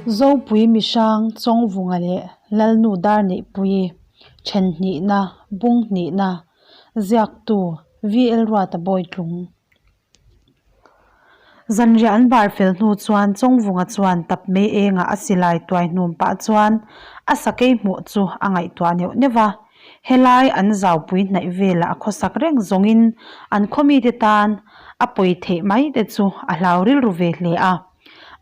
Zopui Mihrang Chawngvunga leh Lalnu Darneihpuii then hnihna, bung hnihna, ziaktu VL Ruata Bawitlung. Zanriah an bar fel hnu chuan Chawngvunga chuan tap mai engah a silai tuai hnum pah chuan a sakei hmuh chu a ngaihtuah neuh neuh a. Helai an zaupui hnaih velah a khawsak reng zawngin an khawmite tan a pawi theih mai te chu a hlau rilru ve hle a.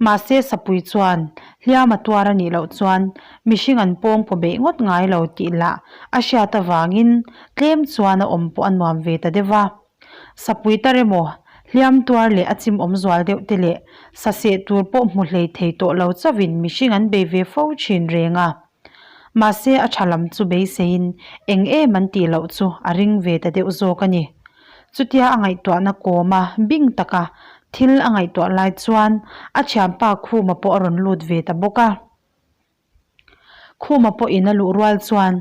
Mahse sapui chuan hliam a tuar a nih loh chuan mihring an pawng paw beih ngawt ngai lo tih lah a hriat avangin tlem chuan a awm pawh a nuam ve ta deuh a. Sapui tar emaw, hliam tuar leh a chim awm zual deuh te leh saseh tur pawh hmu hlei thei tawh lo chauhin mihring an bei ve fo thin reng a. Mahse a tha lam chu beiseiin eng em an tih loh chu a ring ve ta deuh zawk a ni. Chutia a ngaihtuahna kawma bing taka thil a ngaihtuah lai chuan a thianpa Khuma pawh a rawn lut ve ta bawk a. Khuma pawhin a luh rual chuan,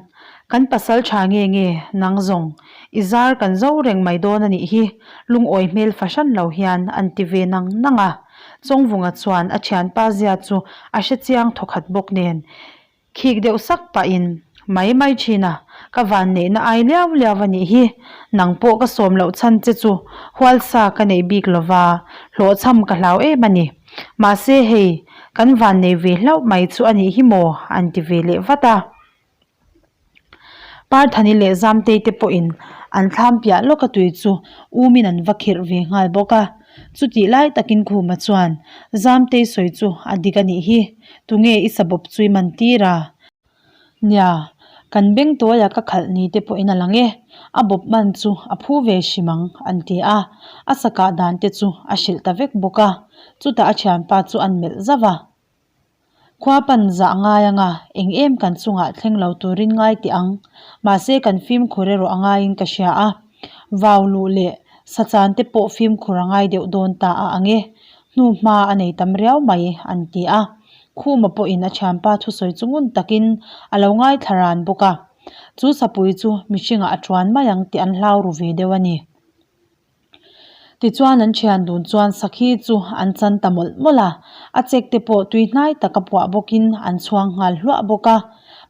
Kan pasal tha nge nge, nang zawng, i zar kan zo reng mai dawn a nih hi, lungawi hmel fahran lo hian an ti ve nang nang a. Chawngvunga chuan a thianpa zia chu a hre chiang thawkhat bawk nen, khik deuh sak pahin, Mai mai thin a, ka vanneihna ai liau liau a nih hi, nang pawh ka sawm loh chhan che chu hualsa ka neih bik lova, hlawhchham ka hlau em a ni. Mahse hei, kan vannei ve hlauh mai chu a nih hi maw? an ti ve leh vat a. Parthani leh Zamtei te pawhin an thlam piah lawka tui chu umin an va khirh ve nghal bawk a. Chutih lai takin Khuma chuan, Zamtei sawi chu a dik a nih hi, tunge i sabawp chu i man tir a? Nia, kan beng tuaia ka khalh ni te pawhin a lang e, a bawp man chu a phu ve hrim ang, an ti a, a sakah dan te chu a hrilh ta vek bawk a, chutah a thianpa chu an melh zauh a. Khua pan zah ngai anga eng em kan chungah thleng lo turin ngai teh ang, mahse kan fimkhur erawh a ngaiin ka hria a, vau luh leh sachan te pawh fimkhur a ngai deuh dawn ta a ang e, hnu hma a nei tam riau mai, an ti a. Khuma pawhin a thianpa thusawi chu ngun takin a lo ngaithla ran bawk a, chu sapui chu mihringah a tuan mai ang tih an hlau ru ve deuh a ni. Tichuan an thian dun chuan sakhi chu an chan ta mawlh mawlh a, a chek te pawh tui hnai taka puah bawkin an chhuang nghal hluah bawk a.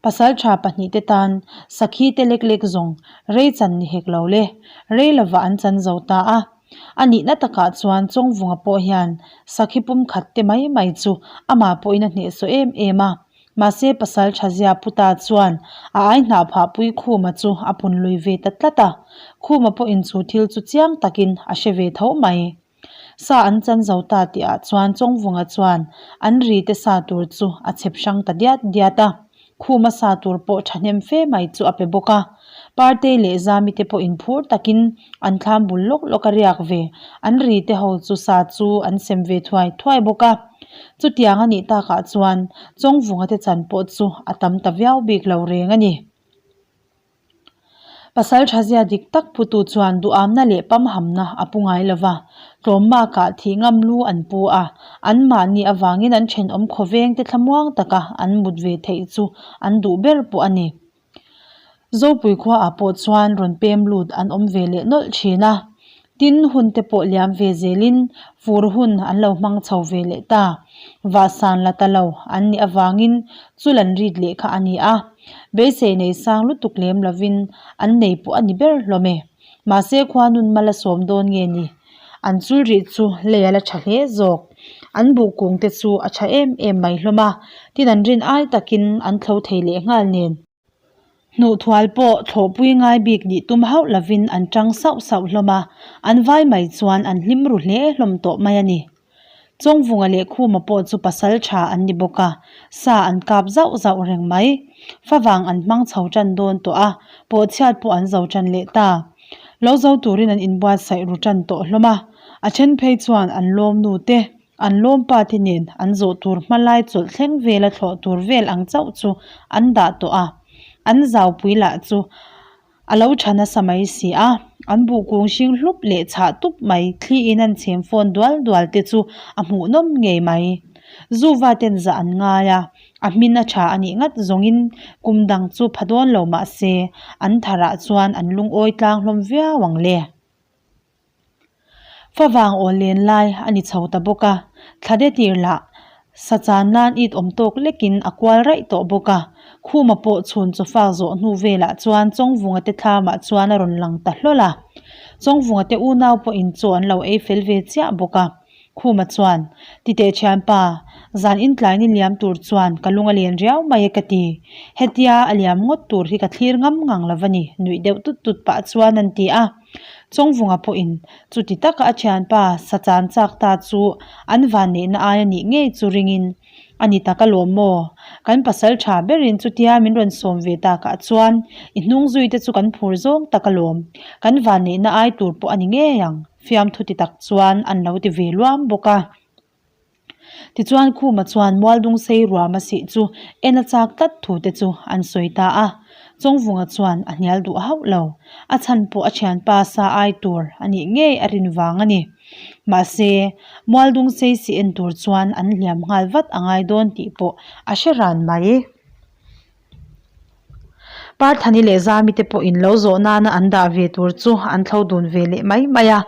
Pasaltha pahnihte tan sakhi te lek lek zawng rei chan ni hek lo le, rei lovah an chan zo ta a. A nihna takah chuan Chawngvunga pawh hian sakhi pum khat te mai mai chu amah pawhin a hnehsawh em em a. Mahse pasal tha zia Puta chuan a ai hnah phahpui Khuma chu a pun lui ve ta tlat a. Khuma pawhin chu thil chu chiang takin a hre ve tho mai. Sa an chan zo ta tihah chuan Chawngvunga chuan an ri te sa tur chu a chhep hrang ta diat diat a. Khuma sa tur pawh thahnem fe mai chu a pe bawk a. Partei leh Zami te pawh inphur takin an thlam bul lawk lawk a riak ve. An ri te ho chu sa chu an sem ve thuai thuai bawk a. Chutiang a nih takah chuan Chawngvunga te chan pawh chu a tam ta viau bik lo reng a ni. Pasal tha zia dik tak putu chuan duhamna leh pamhamna a pu ngai lo va, tlawmmakah thih ngam lu an pu a, anmahni avangin an thenawm khawveng te thlamuang taka an mut ve theih chu an duh ber pawh a ni. Zopui khuaah pawh chuan rawn pem lut an awm ve leh nawlh thin a. Tin, hun te pawh liam ve zelin fur hun an lo hmang chho ve leh ta. Vahsan la ta lo an nih avangin chul an rit leh kha a ni a. Beisei nei sang lutuk lem lovin an nei pawh a ni ber hlawm e. Mahse khua nun mal a sawm dawn nge ni? An chul rih chu lei a la tha hle zawk. An buh kung te chu a tha em em mai hlawm a, tin an rin ai takin an thlo thei leh nghal nen. Hnuhthual pawh thlawhpui ngai bik nih tum hauh lovin an tang sauh sauh hlawm a, an vai mai chuan an hlim ru hle hlawm tawh mai a ni. Chawngvunga leh Khuma pawh chu pasal tha an ni bawk a, sa an kap zauh zauh reng mai. Favang an hmang chho tan dawn tawh a, pawhchhiat pawh an zo tan leh ta. Lo zo turin an inbuatsaih ru tan tawh hlawm a, a then phei chuan an lawm nu te, An lawmpa te nen an zawh tur hmalai chawlh thleng vela thlawh tur vel ang chauh chu an dah tawh a, an zaupui lah chu a lo tha nasa mai si a, an buh kung hring hlup leh chhah tup mai thli in an chhem fawn dual dual te chu a hmuhnawm ngei mai. Zuva ten zah an ngai a, a hmin a tha a nih ngat zawngin kum dang chu pha dawn lo mah se an tharah chuan an lungawi tlang hlawm viau ang le. Favang aw len lai a ni chho ta bawk a, thla de tir lah Sa chan nan it awm tawk lekin a kual raih tawh bawk a. Khuma pawh chhun chawfak zawh hnu velah chuan Chawngvunga te thlamah chuan a rawn lang ta hlawl a. Chawngvunga te unau pawhin chaw an lo ei fel ve chiah bawk a. Khuma chuan, Titeh thianpa, zan intlai ni liam tur chuan ka lung a len riau mai e ka ti. Hetia a liam ngawt tur hi ka thlir ngam ngang lo va ni, nuih deuh tut tut pah chuan an ti a. Chawngvunga pawhin chuti taka a thianpa sa chan chak ta chu an vanneihna ai a nih ngei chu ringin, A ni tak alawm maw? Kan pasal tha berin chutia min rawn sawm ve takah chuan i hnung zui te chu kan phur zawng tak alawm. Kan vanneihna ai tur pawh a ni ngei ang, fiamthu ti tak chuan an lo ti ve luam bawk a. Tichuan Khuma chuan Mualdungsei ruam a sih chu en a chak tlat thu te chu an sawi ta a. Chawngvunga chuan a hnial duh hauh lo. A chhan pawh a thianpa sa ai tur a nih ngei a rin vang a ni. Mahse, Mualdungsei sih en tur chuan an hliam nghal vat a ngai dawn tih pawh a hre ran mai. Parthani leh Zami te pawhin lo zawh nana an dah ve tur chu an thlo dun ve leh mai mai a.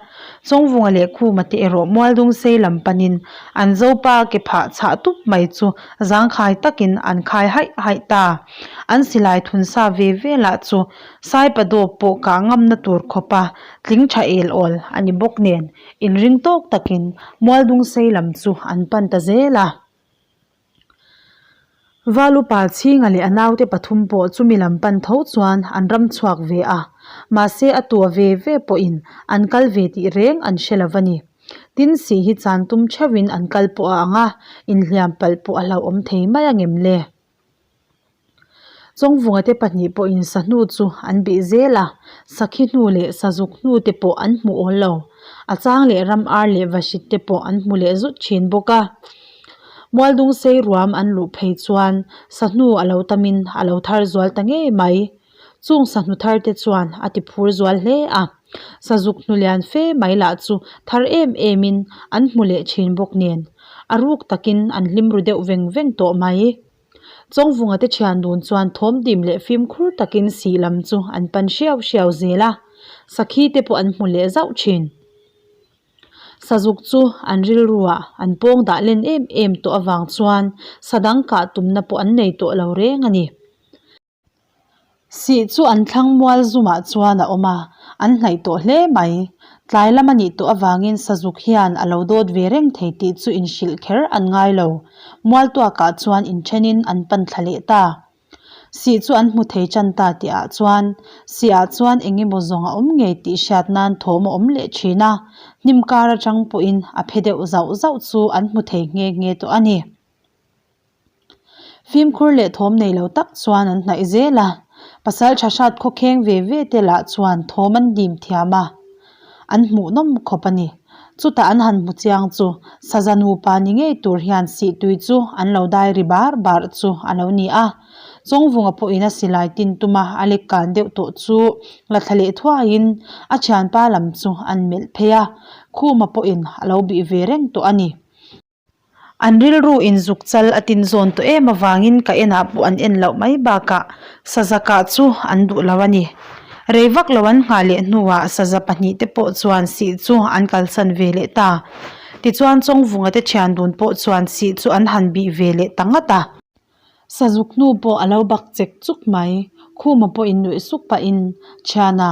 Chawngvunga leh Khuma te erawh Mualdungsei lam panin an Zopa ke phah chhah tup mai chu zangkhai takin an khai haih haih ta. An silai thun sa ve ve lah chu Saipadawp pawh kah ngamna tur khawpa tling tha el awl a ni bawk nen inring tawk takin Mualdungsei lam chu an pan ta zel a. Valupa chhinga leh a naute pathum pawh chumi lam pan tho chuan an ram chhuak ve a, mahse a tua ve ve pawhin an kal ve tih reng an hre lo va ni. Tin sih hi chan tum theuhin an kal pawh a ang a, inhliam palh pawh a hlauhawm thei mai angem le? Chawngvunga te pahnih pawhin sahnu chu an bih zel a, sakhi hnu leh sazuk hnu te pawh an hmu awl lo. A chang leh ram ar leh vahrit te pawh an hmu leh zut thin bawk a. Mualdungsei ruam an luh phei chuan sahnu a lo tamin a lo thar zual ta ngei mai. Chung sahnu thar te chuan a ti phur zual hle a. Sazuk hnu lian fe mai lah chu thar em emin an hmu leh thin bawk nen a ruk takin an hlim ru deuh veng veng tawh mai. Chawngvunga te thian dun chuan thawmdim leh fimkhur takin sih lam chu an pan hriau hriau zel a, sakhi te pawh an hmu leh zauh thin. Sazuk chu an rilruah an pawng dah len em em tawh avang chuan sa dang kah tumna pawh an nei tawh lo reng a ni. Sih chu an thlang mual zumah chuan a awm a, an hnaih tawh hle mai. Tlai lam a nih tawh avangin Sazuk hian a lo dawt ve reng thei tih chu inhrilh kher an ngai lo. Mual tuakah chuan inthenin an pan thla leh ta. Sih chu an hmu thei tan ta tihah chuan sihah chuan eng emaw zawng a awm ngei tih hriat nan thawm a awm leh thin a, hnim kar atang pawhin a phe deuh zauh zauh chu an hmu thei nghe nghe tawh a ni. Fimkhur leh thawm nei lo tak chuan an hnaih zel a, pasal tha hrat khawkheng ve ve te lah chuan thawm an dim thiam a, an hmuh nawm khawp a ni. Chutah an han hmu chiang chu saza nupa ni ngei tur hian sihtui chu an lo dai ri bar bar chu a lo ni a. Chawngvunga pawhin a silai tin tuma a lek kan deuh tawh chu la thla leh thuaiin a thianpa lam chu an melh phei a, Khuma pawhin a lo bih ve reng tawh a ni. An rilru in zuk chal a tin zawn tawh em avangin ka enah pawh an en loh mai bakah saza kah chu an duh lo a ni. Rei vak lo an nghah leh hnuah saza pahnihte pawh chuan sih chu an kalsan ve leh ta. Tichuan Chawngvunga te thian dun pawh chuan sih chu an han bih ve leh ta ngat a. Sazuk hnu pawh a lo bak chek chuk mai. Khuma pawh in nuih suk pahin, Thiana,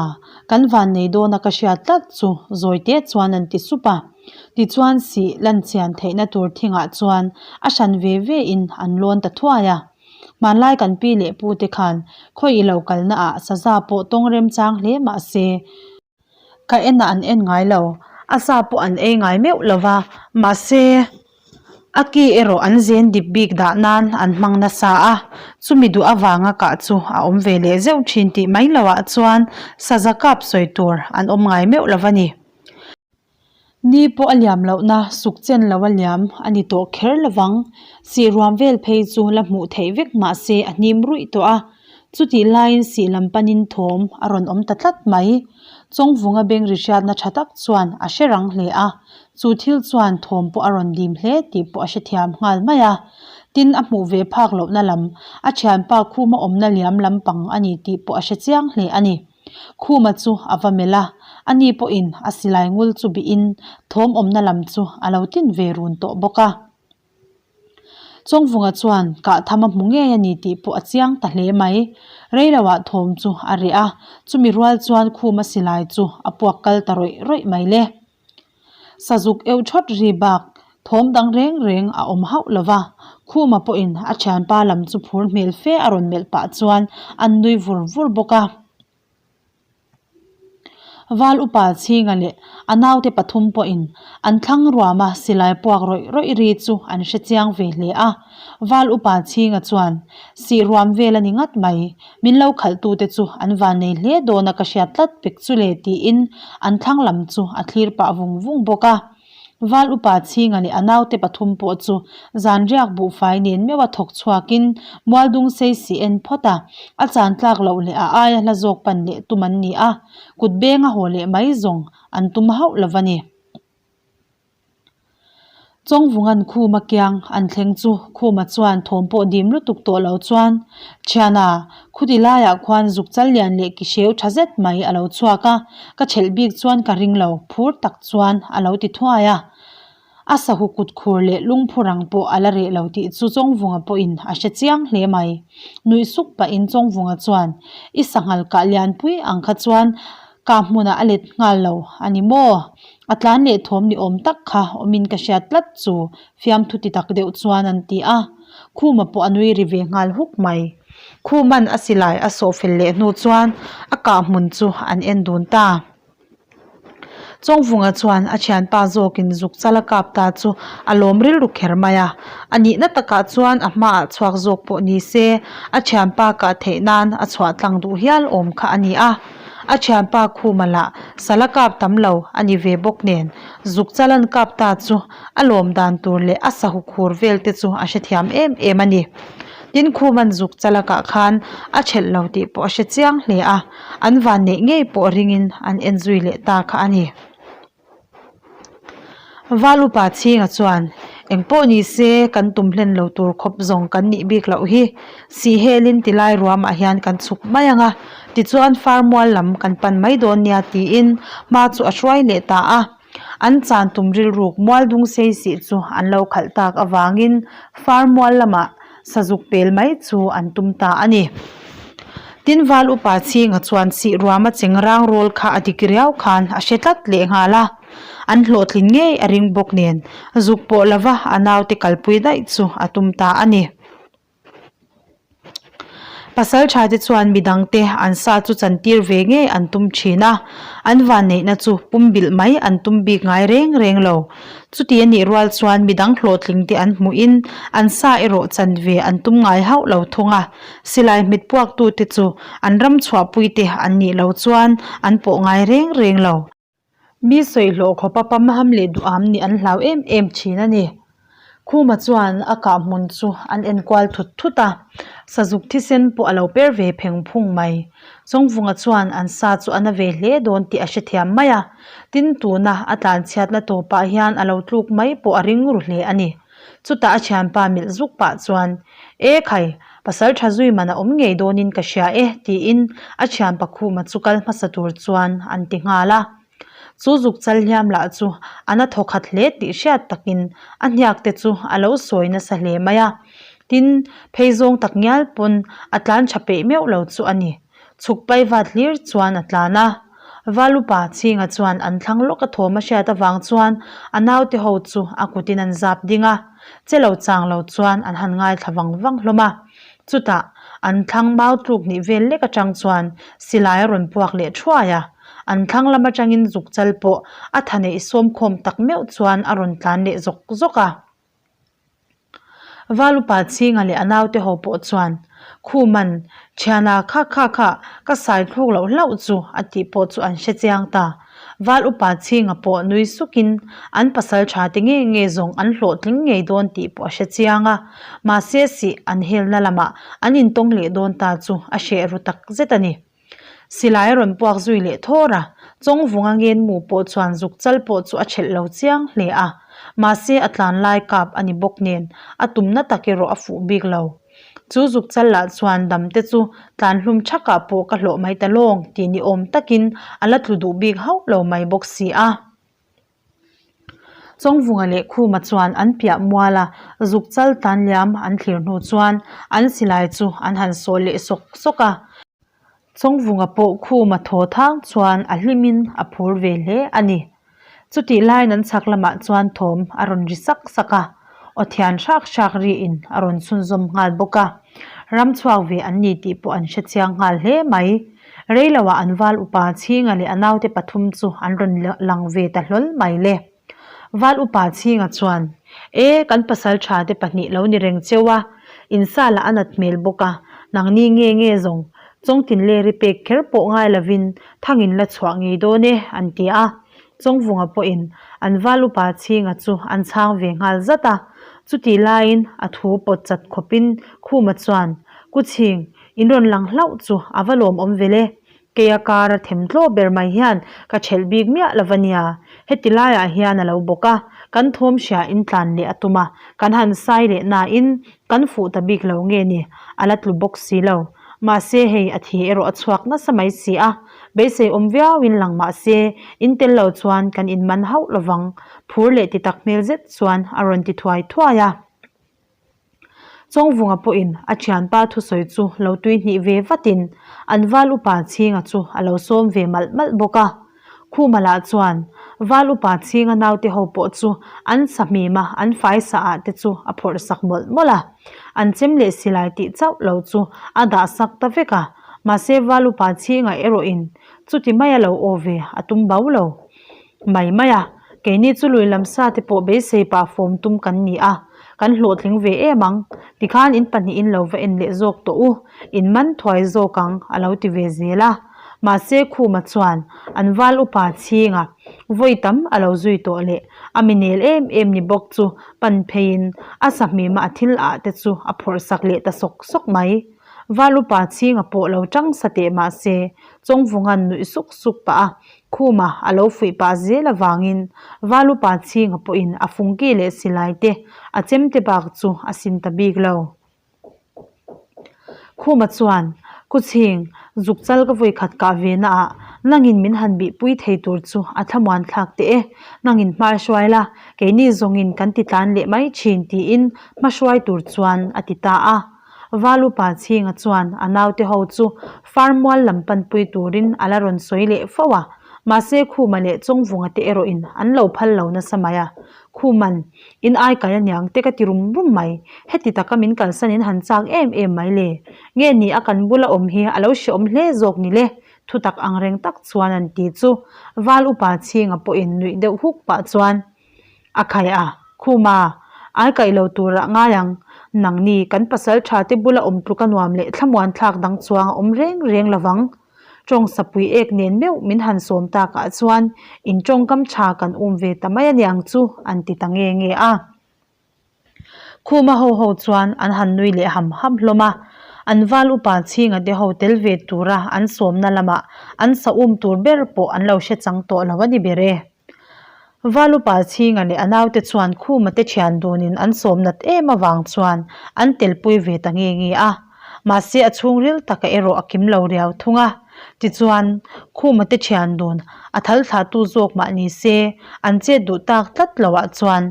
kan van nei dawna ka hriat tlat chu zawite chuan an ti sup a. Tichuan sih lan chian theihna tur thingah chuan a hran ve ve in an lawn ta thuai a. Hmanlai kan pi leh pu te khan khawi i lo kalna ah saza pawh tawng remchang hle mah se, Ka en ah an en ngai lo, a sa pawh an ei ngai meuh lo va, mahse a ki erawh an zen dip bik dah nan an hmang nasa a, chumi duh avanga kah chu a awm ve leh zeuh thin tih mai loh ah chuan saza kap sawi tur an awm ngai meuh lo va ni. Ni pawh a liam lohna suk chen lo a liam a ni tawh kher lovang. Sih ruam vel phei chu la hmuh theih vek mahse a hnim ruih tawh a. Chutih laiin sih lam panin thawm a rawn awm ta tlat mai. Chawngvunga beng ri hriatna tha tak chuan a hre rang hle a. Chu thil chuan thawm pawh a rawn dim hle tih pawh a hrethiam nghal mai a. Tin a hmuh ve phak lohna lam a thianpa khuma awmna liam lampang a ni tih pawh a hre chiang hle a ni. Khuma chu a va melh a, ani pawhin a silai ngul chu bihin thawm awmna lam chu a lo tin ve run tawh bawk a. Chawngvunga chuan kah tham a hmu ngei a ni tih pawh a chiang ta hle mai. Reiloah thawm chu a reh a, chumi rual chuan khuma silai chu a puak kal ta rawih rawih mai le. Sazuk eu thawt ri bak thawm dang reng reng a awm hauh lo va, Khuma pawhin a thianpa lam chu phur hmel fe a rawn melh pah chuan an nui vur vur bawk a. Val upa Chhinga leh a naute pathum pawhin an thlang ruama silai puak rawih rawih ri chu an hre chiang ve hle a. Val upa Chhinga chuan, Sih ruam vel a ni ngat mai, min lo khalhtute chu an van nei hle dawn a ka hriat tlat pek chu le tiin an thlang lam chu a thlir pah vung vung bawk a. Val upa Chhinga leh a naute pathum pawh chu zanriak buhfai nen meuha thawk chhuakin Mualdung sei si en phawt a, a chan tlak loh leh a aia hla zawk pan leh tum an ni a, kut benga haw leh mai zawng an tum hauh lo va ni. Chawngvungan Khuma kiang an thleng chu Khuma chuan thawm pawh dim lutuk tawh lo chuan, Thiana, khuti laiah khuan zuk chal lian leh ki hreu tha zet mai a lo chhuak a, ka thelh bik chuan ka ring lo, phur tak chuan a lo ti thuai a. A sahu kut khur leh lungphu rang pawh a la reh lo tih chu Chawngvunga pawhin a hre chiang hle mai. Nuih suk pahin Chawngvunga chuan, I sanghal kah lianpui ang kha chuan Ka hmunah a let nghal lo a ni maw? A tlan leh thawm ni awm tak kha awmin ka hriat tlat chu fiamthu ti tak deuh chuan an ti a. Khuma pawh a nui ri ve nghal huk mai. Khuman a silai a sawh fel leh hnu chuan a kah hmun chu an en dun ta. Chawngvunga chuan a thianpa zawkin zuk chal a kap ta chu a lawm rilru kher mai a. A nihna takah chuan a hmaah chhuak zawk pawh ni se a thianpa kah theih nan a chhuah tlang duh hial awm kha a ni a. A thianpa Khuma lah sala kap tam lo a ni ve bawk nen zuk chalan kap ta chu a lawm dan tur leh a sahu khur vel te chu a hrethiam em em a ni. Tin Khuman zuk chalakah khan a thelh lo tih pawh a hre chiang hle a, an vanneih ngei pawh ringin an en zui leh ta kha a ni. Val upa chhinga chuan, Eng pawh ni se, kan tum hlen lo tur khawp zawng kan nih bik loh hi. Sihhelin tilai ruamah hian kan chhuk mai ang a, tichuan farmual lam kan pan mai dawn nia tiin hma chu a hruai leh ta a. An chan tum rilruk mual dung sei sih chu an lo khalh tak avangin farmual lamah Sazuk pel mai chu an tum ta a ni. Tin Val upa Chhinga chuan sih ruama cheng rang rawl kha a dik riau khan a hre tlat leh nghal a. An hlawhtlin ngei a ring bawk nen zuk pawh lova a naute kalpui daih chu a tum ta a ni. Pasal tha te chuan midangte an sa chu chantir ve ngei an tum thin a, an vanneihna chu pumbilh mai an tum bik ngai reng reng lo. Chuti a nih rual chuan midang hlawhtling te an hmuhin an sa erawh chan ve an tum ngai hauh lo thung a, silai hmet puaktute chu an ram chhuahpuite an nih loh chuan an pawh ngai reng reng lo. Mi sawihlawh khawpa pamham leh duham nih an hlau em em thin a ni. Khuma chuan a kah hmun chu an enkual thut thut a, sazuk thisen pawh a lo per ve pheng phung mai. Chawngvunga chuan an sa chu a na ve hle dawn tih a hrethiam mai a, tin tuna a tlanchhiatna tawpah hian a lo tluk mai pawh a ring ru hle a ni. Chutah a thianpa milh zuk pah chuan, E khai, pasal tha zui man a awm ngei dawnin ka hria e, tiin a thianpa Khuma chu kal hmasa tur chuan an ti nghal a. Chu zuk chal hliam lah chu a na thaw khat hle tih hriat takin a hniak te chu a lo sawi nasa hle mai a. Tin, phei zawng tak ngial pawn a tlan tha peih meuh lo chu a ni. Chhuk pai vat hlir chuan a tlan a. Valupa Chhinga chuan an thlang lawk a thawm a hriat avang chuan a naute ho chu a kutin an zap ding a, che lo chang lo chuan an han ngaithla vang vang hlawm a. Chutah, an thlang mau tluk hnih vel lek atang chuan silai a rawn puak leh thuai a. An thlang lam atangin zuk chal pawh a tha neih sawm khawm tak meuh chuan a rawn tlan leh zawk zawk a. Valupa Chhinga leh a naute ho pawh chuan, Khuman, thiana kha kha kha ka sai thluk loh hlauh chu a tih pawh chu an hre chiang ta. Val upa Chhinga pawh nui sukin an pasal tha te nge nge zawng an hlawhtling ngei dawn tih pawh a hre chiang a. Mahse sih an helna lamah an intawng leh dawn ta chu a hreh ru tak zet a ni. Silai a rawn puak zui leh thawr a, Chawngvunga ngenmu pawh chuan zuk chal pawh chu a thelh lo chiang hle a, mahse a tlan lai kap a ni bawk nen a tumna tak erawh a fuh bik lo. Chu zuk chal lah chuan dam te chu tlan hlum thakah pawh ka hlawh mai ta lawng tih ni awm takin a la tlu duh bik hauh lo mai bawk si a. Chawngvunga leh Khuma chuan an piah mual a, zuk chal tan liam an thlir hnu chuan an silai chu an han sawh leh sawk sawk a. Chawngvunga pawh Khuma thaw thang chuan a hlimin a phur ve hle a ni. Chutih laiin an chhak lamah chuan thawm a rawn ri sak sak a, aw thian hrak hrak riin a rawn chhunzawm nghal bawk a. Ram chhuak ve an ni tih pawh an hre chiang nghal hle mai. Reiloah an val upa Chhinga leh a naute pathum chu an rawn lang ve ta hlawl mai le. Val upa Chhinga chuan, E, kan pasal tha te pahnih lo ni reng cheu a, in sa lah a nat hmel bawk a, nangni nge nge zawng Chawngtinleri pek kher pawh ngai lovin thangin la chhuah ngei dawn e, an ti a. Chawngvunga pawhin an val upa Chhinga chu an chhang ve nghal zat a. Chutih laiin a thu pawt chat khawpin Khuma chuan, Ku Chhing, in rawn lang hlauh chu a va lawmawm vel e. Keia kara them tlaw ber mai hian ka ṭhelh bik miah lo va nia. Heti laiah hian a lo bawk a, kan thawm hria in tlan leh a tum a, kan han sai leh nain kan fuh ta bik lo nge ni, a la tlu bawk si lo. Mahse hei a thi erawh a chhuak nasa mai si a, beisei awm viauin lang mahse in tel lo chuan kan inman hauh lovang, phur leh ti tak hmel zet chuan a rawn ti thuai thuai a. Chawngvunga pawhin a thianpa thusawi chu lo tui hnih ve vatin an val upa Chhinga chu a lo sawm ve malh malh bawk a. Khuma lah chuan val upa Chhinga naute ho pawh chu an sahmim a, an faisa ah te chu a phawrh sak mawlh mawlh a. An chem leh silai tih chauh lo chu a dah sak ta vek a. Mahse val upa Chhinga erawhin chuti maia lo aw ve a tum bau lo. Mai mai a, keini chu lui lam sa te pawh beisei pah fawm tum kan ni a, kan hlawhtling ve em ang, tikhan in pahnihin lo va en leh zawk tawh u, in man thuai zawk ang a lo ti ve zel a. Mahse Khuma chuan an val upa chhinga vawi tam a lo zui tawh leh a mi nel em em ni bawk chu pan pheiin a sahmima a thil ah te chu a phawrh sak leh ta sawk sawk mai. Val upa chhinga pawh lo tang sa teh mahse Chawngvunga'n nuih suk suk pah a, Khuma a lo fuih pah zel avangin Valupa chhinga pawhin a fungki leh silai te a chemte bak chu a sin ta bik lo. Khuma chuan, Ku chhing, zuk chal ka vawi khat kah ve naah nangin min han bihpui thei tur chu a thlamuan thlak teh e, nangin hma hruai la, keini zawngin kan ti tlan leh mai thin tiin hma hruai tur chuan a ti ta a. Valupa Chhinga chuan a naute ho chu farmual lam panpui turin a la rawn sawi leh fo a, mahse Khuma leh Chawngvunga te erawhin an lo phal lo nasa mai a. Khuman, In ai kai aniang te ka ti rum rum mai, heti taka min kalsan in han chak em em mai le. Nge ni a kan bula awm hi a lo hrehawm hle zawk ni le, thutak angreng tak chuan an ti chu Val upa Chhinga pawhin nuih deuh huk pah chuan, A khai a, Khuma, ai kaih lo turah ngai ang. Nangni, kan pasal tha te bula awm tluka nuam leh thlamuan thlak dang chuang a awm reng reng lovang. Tawng sapui ek nen meuh min han sawm takah chuan in tawngkam tha kan um ve ta mai aniang chu an ti ta nge nge a. Khuma ho ho chuan an han nui leh ham ham hlawm a, an val upa chhinga te ho tel ve tura an sawmna lamah an sa um tur ber pawh an lo hre chang tawh lo a ni ber e. Val upa chhinga leh a naute chuan Khuma te thian dunin an sawm nat em avang chuan an telpui ve ta nge nge a, mahse a chhungril taka erawh a kim lo riau thung a. Tichuan, Khuma te thian dun a thal thlahtu zawk mah ni se an chet duh tak tlat loah chuan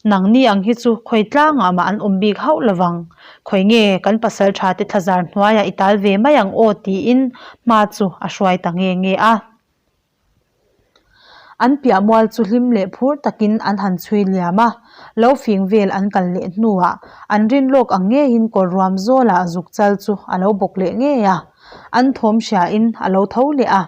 Nangni ang hi chu khawi tlangah mah an awm bik hauh lovang. Khawi nge kan pasal tha te thlazar hnuaiah i tal ve mai ang aw tiin hma chu a hruai ta nge nge a. An piah mual chu hlim leh phur takin an han chhui liam a, lo fing vel an kal leh hnuah an rin lawk ang ngeiin kawr ruam zawlah zuk chal chu a lo bawk leh ngei a. An thawm hriain a lo tho leh a.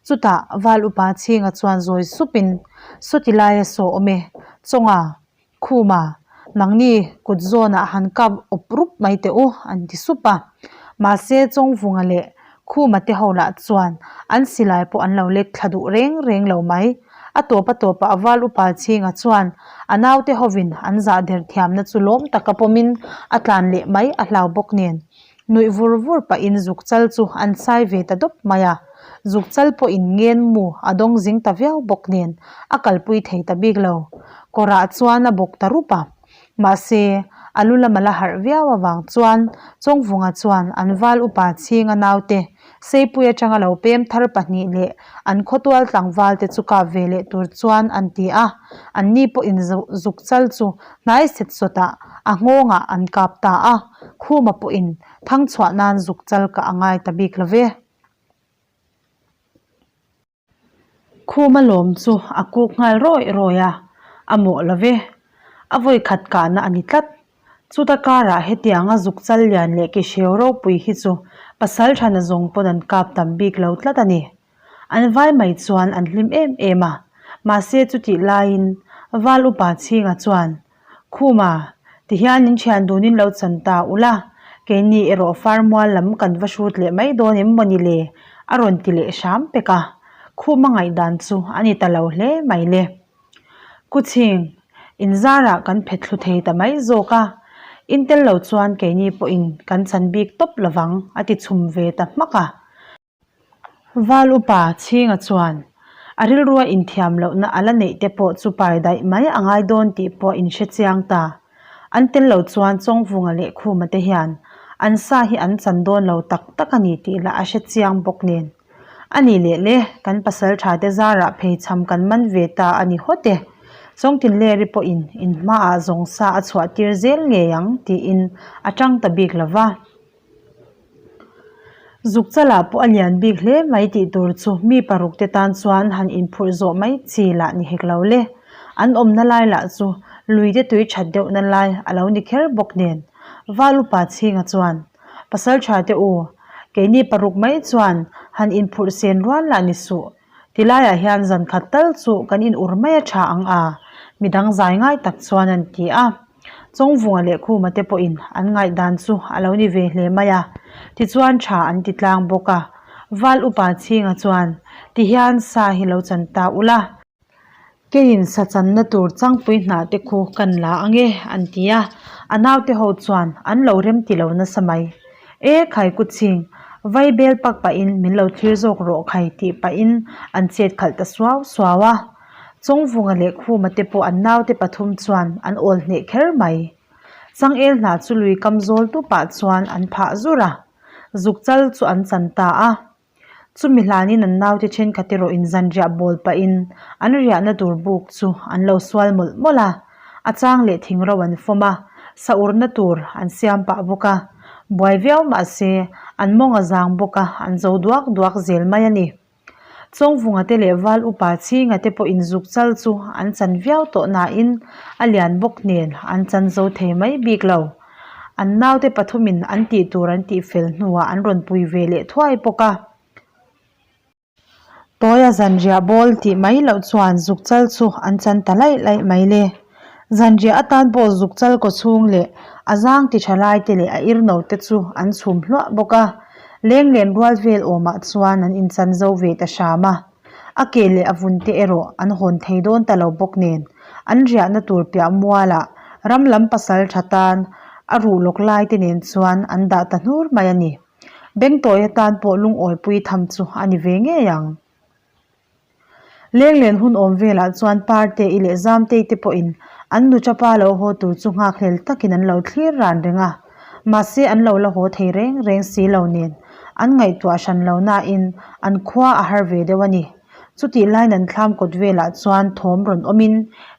Chutah Val Upa Chhinga chuan zawi supin, Sawti laia saw awm e, Chawnga, Khuma, nangni kut zawnah han kap awp rup mai teh u, an ti sup a. Mahse Chawngvunga leh Khuma te ho lah chuan an silai pawh an lo lek thla duh reng reng lo mai. A tawp a tawpah Val Upa Chhinga chuan a naute hovin an zah der thiamna chu lawm taka pawmin a tlan leh mai a hlau bawk nen. Nuih vur vur pahin zuk chal chu an sai ve ta dawp mai a, zuk chal pawhin ngen mu a dawng zing ta viau bawk nen a kalpui thei ta bik lo. Kawrah chuan a bawk ta rup a. Mahse, A lu lama la harh viau avang chuan Chawngvunga chuan an val upa chhinga naute Seipui atanga lo pem thar pahnih leh an khawtual tlangval te chu kap ve leh tur chuan an ti a, anni pawhin zuk chal chu hnai set sawtah a nghawngah an kap ta a, Khuma pawhin thangchhuah nan zuk chal kah a ngai ta bik lo ve. Khuma lawm chu a kuk nghal rawih rawih a, a mawh lo ve. A vawi khat kahna a ni tlat. Chuta karah hetianga zuk chal lian leh ke hreu ropui hi chu pasal thana zawng pawn an kap tam bik lo tlat a ni. An vai mai chuan an hlim em em a, mahse chutih laiin Val upa chhinga chuan Khuma, tihian in thian dunin lo chan ta ula, keini erawh farmual lam kan va hrut leh mai dawn em maw ni le? a rawn ti leh hram pek a, Khuma ngaihdan chu a ni ta lo hle mai le. Kuchhing, inzarah kan phet thlu thei ta mai zawk a, in tel lo chuan keini pawhin kan chan bik tawp lovang a ti chhum ve ta hmak a. Val upa Chhinga chuan a rilrua inthiam lohna a la neih te pawh chu pai daih mai a ngai dawn tih pawh in hre chiang ta. An tel lo chuan Chawngvunga leh Khuma te hian an sa hi an chan dawn lo tak tak a ni tih lah a hre chiang bawk nen. A nih leh le, kan pasal tha te zarah pheichham kan man ve ta a ni hawt e. Chawngtinleri pawhin in hmaah zawng sa a chhuah tir zel ngei ang tiin a tang ta bik lo va. Zuk chalah pawh a lian bik hle mai tih tur chu mi paruk te tan chuan han inphurh zawh mai chi lah ni hek lo le. An awmna lai lah chu lui te tui that deuhna lai a lo ni kher bawk nen. Val upa chhinga chuan, Pasal tha te u, keini paruk mai chuan han inphurh sen rual lah ni suh. Tilaiah hian zan khat tal chu kan in ur mai a tha ang a, midang zai ngai tak chuan an ti a. Chawngvunga leh Khuma te pawhin an ngaihdan chu a lo ni ve hle mai a, tichuan tha an ti tlang bawk a. Val upa chhinga chuan, Tihian sa hi lo chan ta ula. Keiin sa channa tur changpui hnah te khu kan la ang e, an ti a. A naute ho chuan an lo rem ti lo nasa mai. E khai ku chhing, vai bel pak pahin min lo thlir zawk rawh khai tih pahin an chet khalh ta suau suau a. Chawngvunga leh Khuma te pawh an naute pathum chuan an awl hneh kher mai. Changel hnah chu lui kam zawl tupah chuan an phah zur a, zuk chal chu an chan ta a. Chumi hlanin an naute thenkhat erawh in zanriah bawl pahin an riahna tur buk chu an lo sual mawlh mawlh a, a chang leh thing ro an fawm a, sa urna tur an siam pah bawk a, buai viau mahse an mawng a zang bawk a, an zo duak duak zel mai a ni. Chawngvunga te leh Val upa Chhinga te pawh inzuk chal chu an chan viau tawh nain a lian bawk nen an chan zo thei mai bik lo. An naute pathumin an tih tur an tih fel hnuah an rawn pui ve leh thuai bawk a. Tawia zanriah bawl tih mai loh chuan zuk chal chu an chan ta laih laih mai le. Zanriah atan pawh zuk chal kaw chhung leh a zang ti tha lai te leh a irno te chu an chhum hluah bawk a. Lenglen rual vel awmah chuan an inchan zo ve ta hram a. A ke leh a vun te erawh an hawn thei dawn ta lo bawk nen an riahna tur piah mualah ram lam pasal tha tan a ruh lawk lai te nen chuan an dah ta hnur mai a ni. Bengtawi atan pawh lungawipui tham chu a ni ve ngei ang. Lenglen hun awm velah chuan Parte-i leh Zamtei te pawhin an nuṭapa lo haw tur chu nghakhlel takin an lo thlir ran reng a, mahse an lo la haw thei reng reng si lo nen an ngaihtuah hran lo nain an khua a har ve deuh a ni. Chutih laiin an thlam kawt velah chuan thawm rawn awmin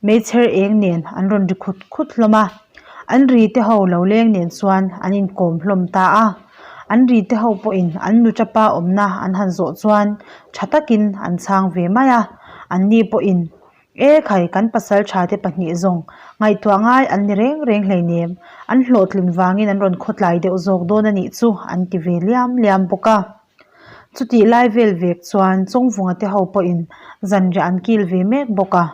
meichher eng nen an rawn ri khut khut hlawm a, an ri te ho lo leng nen chuan an inkawm hlawm ta a. An ri te ho pawhin an nuṭapa awmna an han zawh chuan ṭha takin an chhang ve mai a, anni pawhin, E khai, kan pasal ṭha te pahnih zawng ngaihtuah ngai an ni reng reng hleinem, an hlawhtlin vangin an rawn khawtlai deuh zawk dawn a nih chu an ti ve liam liam bawk a. Chutih lai vel vek chuan Chawngvunga te ho pawhin zanriah an kil ve mek bawk a.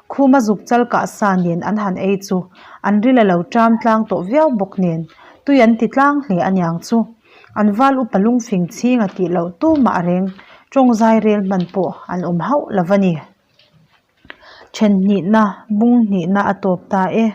Khuma zuk chal kah sa nen an han ei chu an ril a lo ṭam tlang tawh viau bawk nen tui an ti tlang hle aniang chu. An val upa lungfing chhing a tih loh tumah a reng, ṭawng zai rel hman pawh an awm hauh lo va ni. Ṭhen hnihna, bung hnihna a tawp ta e.